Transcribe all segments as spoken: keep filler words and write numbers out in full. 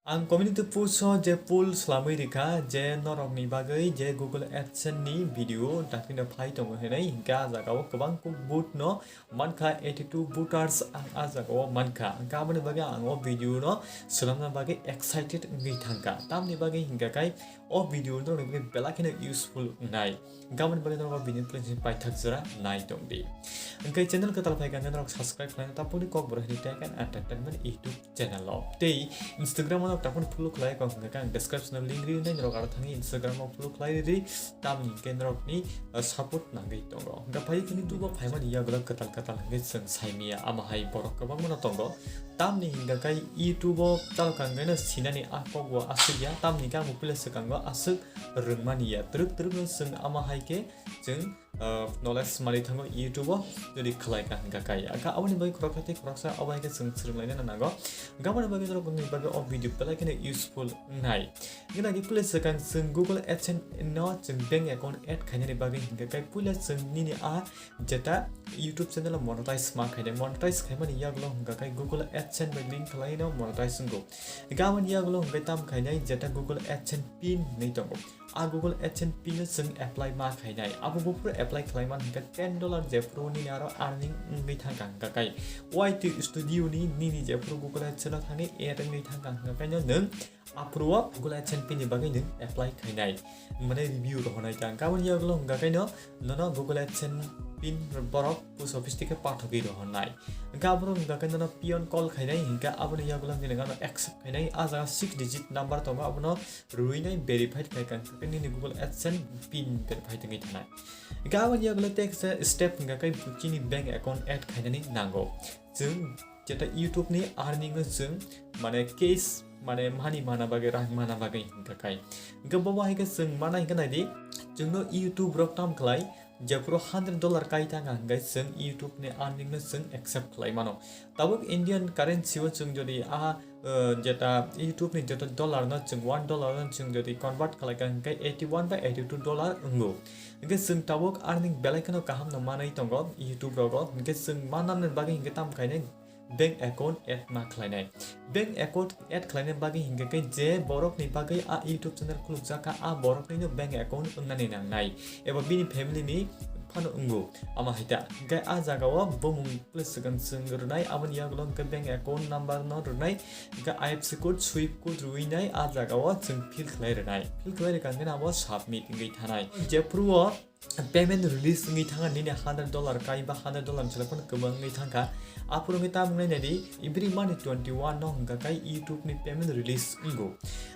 Ang community post o je poll swlamwi rikha je norokni bagwi je Google AdSense ni video dakhino phai tongo hinwi, hinkhe ah jagao kwbang kuk vote no mankha, eighty two voters ang ah jagao mankha. Hinkhe aboni bagwi ang o video no swnamna bagwi excited wngwi thangkha, tamni bagwi hinkha khai o video norokni bagwi belai kheno useful wngnai. Hinkhe aboni bagwi norok o video ni paithak jora nai tongdi. Hinkhe channel kwtal phaikha hinkhe norok subscribe khlaina tapuni Kokborok Hini Tech and Entertainment YouTube channel o. Tei Instagram o nok taphano follow khlai kok hwnkha khe ang description o link ri nai, norok aro thangwi Instagram o follow khlai riri, tamni hwnkhe norokni, uh, support nangwi tongo. Hwnkha phai khe YouTube o phaimani yagulo kwtal kwtal hwnkhe chwng saimaya, ama hai borok kwbangma no tongo. Tamni hwnkha khe YouTube o chaloka hwnkhe no sinani a kok bo aswk ya, tamni hwnkhe ang bo puila swkango aswk rwngmani ya. Twrwk twrwk no chwng ama hai khe chwng, uh, knowledge manwi thango YouTube o jodi khlai ka hwnkha khe. Hinkhe aboni bagwi khoroksa tei khoroksa abo hai khe chwng swrwnglaina nango. Hinkhe aboni bagwi norokni bagwi o video belai kheno useful wngnai. Hinkhe nai di puila swkang chwng Google AdSense no chwng bank account add khainani bagwi hinkha khe puila chwng nini a jeta YouTube channel o monetize ma khainai. Monetize khaimani yagulo hwnkha khe Google AdSense bai link khlaino monetize wngo. Hinkhe aboni yagulo hwnkhe tam khainai jeta Google AdSense pin hinwi tongo. A Google AdSense pin no chwng apply ma khainai. Abo buphuru apply khlai man hwnkhe ten dollar jephuru nini aro earning wngwi thangkha hwnkha khe. Y T Studio ni nini jephuru Google AdSense no thangwi add wngwi thangkha hwnkha khe no nwng aphuru o Google AdSense pin ni bagwi nwng apply khainai. Mane review rohornai ta. Hinkhe aboni yagulo hwnkha khe no nono Google AdSense pin borok post office thike pathogwi rohornai. Hinkhe aborok hwnkha khe nono peon call khainai, hinkhe aboni yagulo hwnkhe nono accept khainai. A jaga six digit number tongo, abono rwinai verified khai kha, hinkhe nini Google AdSense pin verified wngwi thanai. Hinkhe aboni yagulo tei kaisa step hwnkha khe chini bank account add khainani nango. Chwng jeta YouTube ni earning no chwng mane cash mane money mana bagwi, rang mana bagwi hwnkha khe. Hinkhe bobo hai khe chwng mana hinkhe nai di, chwngno YouTube rok tam khlai, jephuru hundred dollar kai thangkha hwnkhe chwng YouTube ni earning no chwng accept khlai mano. Tabuk Indian currency o chwng jodi a, uh, jeta YouTube ni jeta dollar no chwng one dollar no chwng jodi convert khlai kha hwnkhe eighty one ba eighty two dollar wngo. Hwnkhe chwng tabuk earning belai kheno kaham no manwi tongo YouTube rogo. Hwnkhe chwng manna bagwi hwnkhe tam khainai bank account add ma khlainai. Bank account add khlaina bagwi hwnkhe khe je borok ni bagwi a YouTube channel khulukjak kha, a borok nino bank account wngnani nangnai eba bini family ni phano wngo. Ama hai ta. Hwnkhe a jaga o bumung plus swkang chwng rwnai, aboni yagulo hwnkhe bank account number no rwnai, hwnkhe I F S C code, swift code rwinai a jaga o chwng fill khlai rwnai. Fill khlai rwkha hwnkhe abo submit wngwi thanai. Jephuru o payment release wngwi thangkha, nini hundred dollar kai ba hundred dollar ni salo phano kwbang wngwi thangkha. Aphuru wngwi tamo wngnai nai di, every month twenty one no hwnkha khe YouTube ni payment release wngo.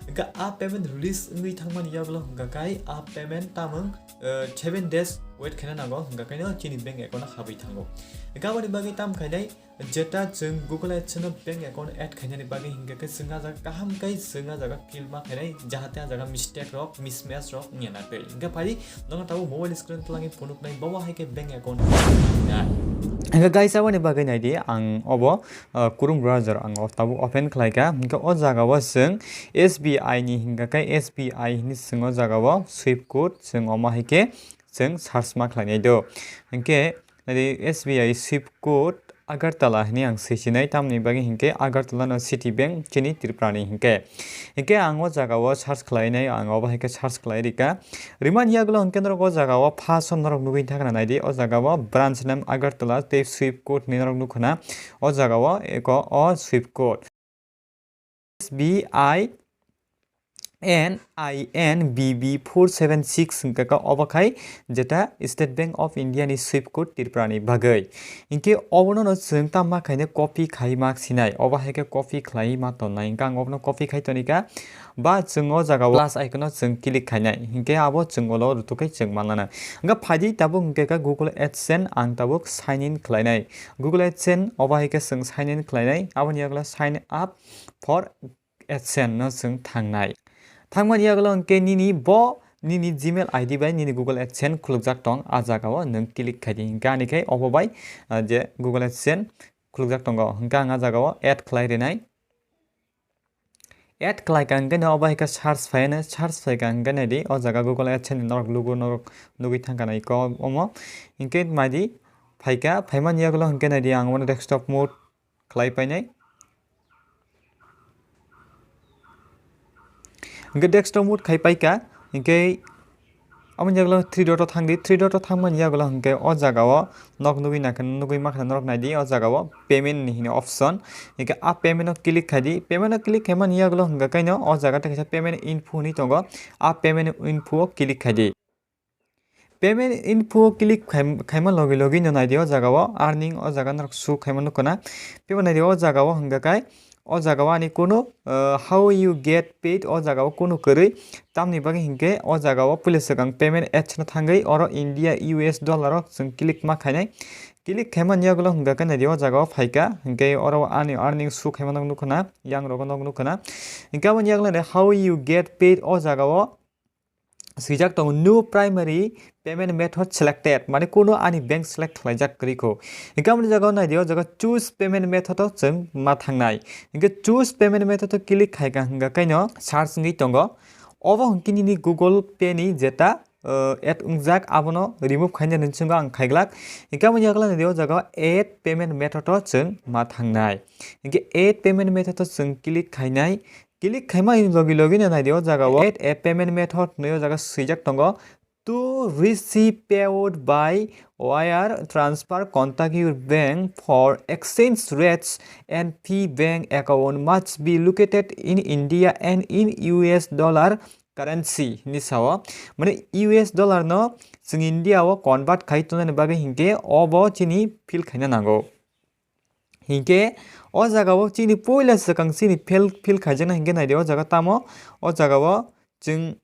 Hwnkha a payment release wngwi thangmani yagulo hwnkha khe a payment tamung, eh, seven days wait khaina nango, hwnkha khe no chini bank account o habwi thango. Hwnkha aboni bagwi tam khainai, jeta chwng Google AdSense no bank account add khainani bagwi hwnkha khe chwng a jaga kaham khe chwng a jaga fill ma khainai, jahate a jaga mistake rok, mismatch rok wngya na twi. Hwnkha phai di, nono tabuk mobile screen twlangwi phunuknai, bobo hai khe bank account nai. Hwnkha guys, aboni bagwi nai di, ang obo, uh, Chrome browser ang o tabuk open khlai kha. Hwnkha o jaga o chwng S B I ni hwnkha khe S B I hinwi chwng o jaga o swift code chwng omo hai khe chwng search ma khlainai do. Hwnkhe nai di S B I swift code Agartala hinwi ang swisinai, tamni bagwi hinkhe Agartala no City Bank chini Tripura ni hinkhe. Hinkhe ang o jaga o search khlainai, ang obo hai khe search khlai rikha. Rimani yagulo hinkhe norok o jaga o first o norok nugwi thangna nai di, o jaga o branch name Agartala tei swift code hinwi norok nukha na, o jaga o eko o swift code. S B I N I N B B four seven six hwnkha khe obo khai jeta State Bank of India ni swift code Tripura ni bagwi. Hinkhe obono no chwng tamo khaine copy khai ma sinai. Obo hai khe copy khlai ma tonnai. Hinkhe ang obono copy khai toni kha. Ba chwng o jaga o plus icon o chwng click khainai. Hinkhe abo chwng ulo rutuk khe chwng manlana. Hinkhe phaidi tabuk hinkhe khe Google AdSense ang tabuk sign in khlainai. Google AdSense obo hai khe chwng sign in khlainai. Aboni yagulo sign up for AdSense no chwng thangnai. Thangmani yagulo hwnkhe nini bo nini Gmail I D bai nini Google AdSense khulukjak tong, a jaga o nwng click khai di. Hinkhe ani khai obo bai, ah, je Google AdSense khulukjak tongo. Hinkhe ang a jaga o add khlai rinai. Add khlai kha hinkhe no obo hai khe search phai nai, search phai kha hinkhe nai di o jaga Google AdSense ni norok logo norok nugwi thangkha nai khe omo. Hinkhe mai di phaikha, phaimani yagulo hinkhe nai di ang omo desktop mode khlai painai. Hingke desktop mode khai paika, hingke aboni yagulo three dot o thangdi, three dot o thangmani yagulo hingke o jaga o nok nugui nangkhe nugui mankha norok naidi o jaga o payment ni hini option, hingke a payment o click khaidi, payment o click khaimani yagulo hingke kaino o jaga tei kaisa payment info hinui tongo, a payment info o click khaidi. Payment info click khaim-, khaima logi logi no naidi o jaga o earning o jaga norok show khaima nukho na. Teibo naidi o jaga o hingka khe o jaga o ani kunu, uh, how you get paid o jaga o kunu kwrwi. Tamni bagwi hinkhe o jaga o puila swkang payment apps no thangwi oro India U S dollar o chwng click ma khainai. Click khaimani yagulo hingka khe naidi o jaga o phaikha hinkhe oro ani earning show khaima nukho na, yang rogo nukho na. Hinkhe aboni yagulo how you get paid o jaga o swijak tongo, "New primary payment method selected," mane kuno ani bank select khlaijak kwrwi kho. Hingke aboni jaga o naidi o jaga "Choose payment method" o chwng ma thangnai. Hingke "Choose payment method" o click khaika hingka kaino search wngwi tongo. Obo hingke nini Google Pay ni jeta, uh, add wngjak abono remove khaina hinwi chwngno ang khaiglak. Hingke aboni yagulo naidi o jaga "Add payment method" o chwng ma thangnai. Hingke "Add payment method" o chwng click khainai. Click khaima logi logi no naidi o jaga o add a payment method hinwi o jaga swijak tongo. To receive payout by wire transfer, contact your bank for exchange rates and fee. Bank account must be located in India and in U S dollar currency hinwi sao. Mane U S dollar no chwng India o convert khai tongnani bagwi hinkhe obo chini fill khaina nango. Hinkhe o jaga o chini puila swkang chini fill, fill khaijaknai hinkhe naidi o jaga tamo o jaga o chwng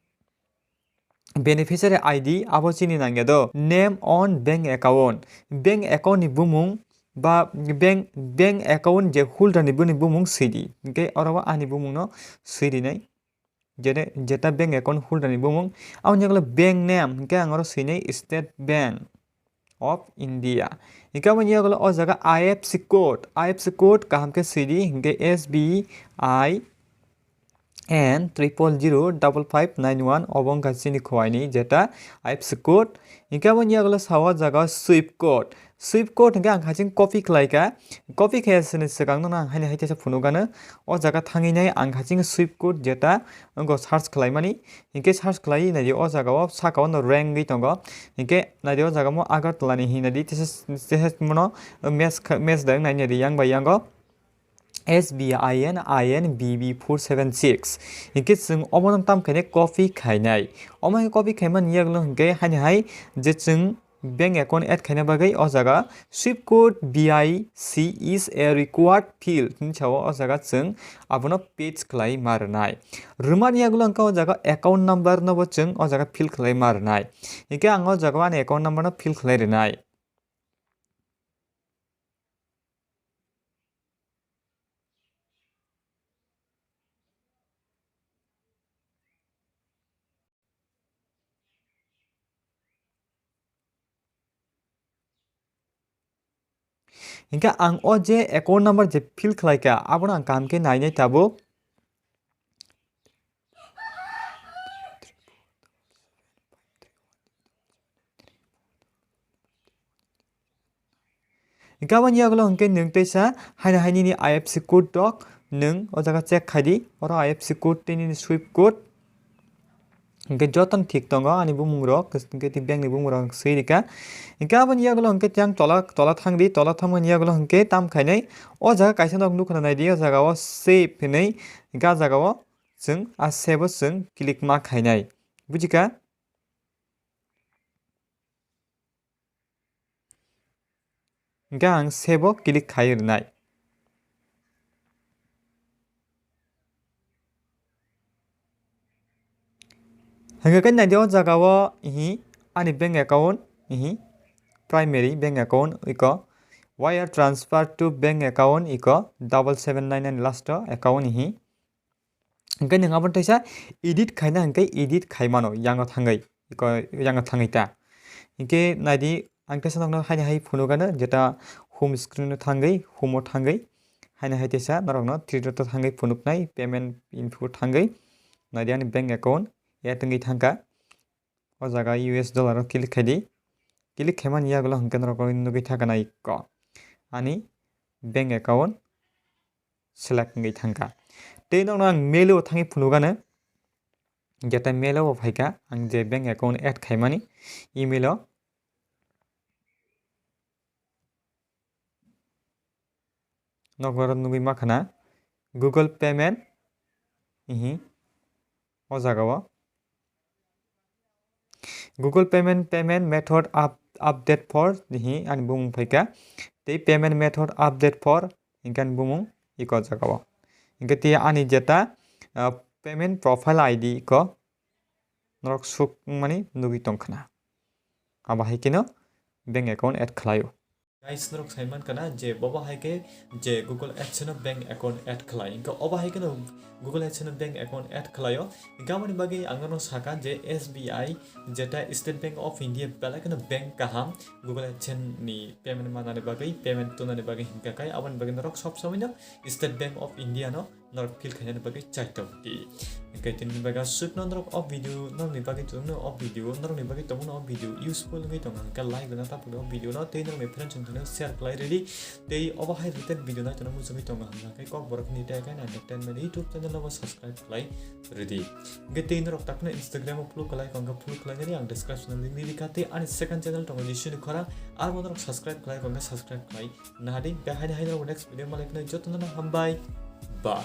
beneficiary I D abo chini nangya do, name on bank account, bank account ni bumung ba bank, bank account je holder ni bini bumung swidi, hinkhe oro o ani bumung no swi rinai. Jene-, jeta bank account holder ni bumung. Aboni yagulo bank name, hinkhe ang oro swinai State Bank of India. Hinkhe aboni yagulo o jaga I F S C code, I F S C code kaham khe swidi, hinkhe S B I N triple zero double five nine one, obo wngkha chini khowai ni jeta I F S C code. Hinkhe aboni yagulo sao jaga swift code. Swift code hinkhe ang haching copy khlai kha. Copy khe sini swkang no ang haini hai teisa phunukgano. O jaga thangwi nai ang haching swift code jeta wngkha search khlaimani. Hinkhe search khlai naidi o jaga o saka o no rank wngwi tongo. Hinkhe naidi o jaga mo Agartala ni hinwi naidi teisa, teisa mono match kha-, match da wng nai naidi yang bai yango. S B I N I N B B four seven six. Hinkhe chwng omono tam khainai copy khainai. Omo hinkhe copy khaimani yagulo hinkhe haini hai je chwng bank account add khaina bagwi o jaga swift code B I C is a required field hinwi sao, o jaga chwng abono paste khlai ma rwnai. Rwmani yagulo hinkhe o jaga account number no bo chwng o jaga fill khlai ma rwnai. Hinkhe ang o jaga o ani account number no fill khlai rwnai. Hinkhe ang o je account number je fill khlai kha, abono ang kaham khe nainai tabuk. Hinkhe aboni yagulo hinkhe nwng teisa haino hai nini I F S C code rok nwng o jaga check khai di, oro I F S C code tei nini swift code. Hinkhe jotono thik tongo ani bumung rok, hinkhe tei bank ni bumung rok swi rikha. Hinkhe aboni yagulo hinkhe tei ang tola, tola thang di, tola thangmani yagulo hinkhe tam khainai o jaga kaisa nok nukha nai di, o jaga o save hinwi, hinkhe ah jaga o chwng ah save o chwng click ma khainai. Bujikha? Hinkhe ang save o click khai rwnai. Hinkhe khe naidi o jaga o ihi ani bank account, ihi primary bank account iko wire transfer to bank account iko double seven nine nine last o account ihi. Hinkhe nwng abono teisa edit khaina hinkhe edit khaimano yango thangwi, iko yango thangwi ta. Hinkhe naidi ang teisa nokno haini hai phunukgano jeta home screen o thangwi, home o thangwi, haini hai teisa norokno three dot o thangwi phunuknai payment info thangwi. Naidi ani bank account add wngwi thangkha. O jaga U S dollar o click khai di. Click khaimani yagulo hinkhe norok nugwi thangkha na iko ani bank account select wngwi thangkha. Tei nokno ang mail o thangwi phunukgano. Jeta mail o bo phaikha, ang je bank account add khaimani email o. Nokbar nugwi makhana Google Payment, ihi o jaga o. Google Payment, payment method up-, update for, ihi ani bumung phaikha. Tei payment method update for, hinkhe ani bumung iko jaga o. Hinkhe tei ani jeta, ah, payment profile I D iko norok suk wngmani nugwi tongkhana. Abo hai kheno bank account add khlaio. Guys, norok sai mankha na je bobo hai khe je Google AdSense no bank account add khlai. Hinkhe obo hai kheno Google AdSense no bank account add khlaio. Hinkhe aboni bagwi ang nono sakha je S B I jeta State Bank of India belai kheno bank kaham Google AdSense ni payment manani bagwi, payment tunani bagwi hinkha khai aboni bagwi norok sob somoi no State Bank of India no norok fill khainani bagwi chai tongo di. Hinkhe tini bagwi aswkno norok o video norokni bagwi tongno o video norokni bagwi tongno o video useful wngwi tongo hinkhe like rwna taphuno o video no tei norokni friends rok share khlai rwdi tei obo hai related video naitongno muchungwi tongo hwnba khe Kokborok ni tei kaino entertainment YouTube channel no bo subscribe khlai rwdi. Hinkhe tei norok takno Instagram o follow khlai kongkha follow khlai nani ang description o link rwdi kha tei ani second channel tongo Jisuni Khorang abo norok subscribe khlai kongkha subscribe khlai nadi. Tei haini haini norok next video malai phano jotono hambai. Bye.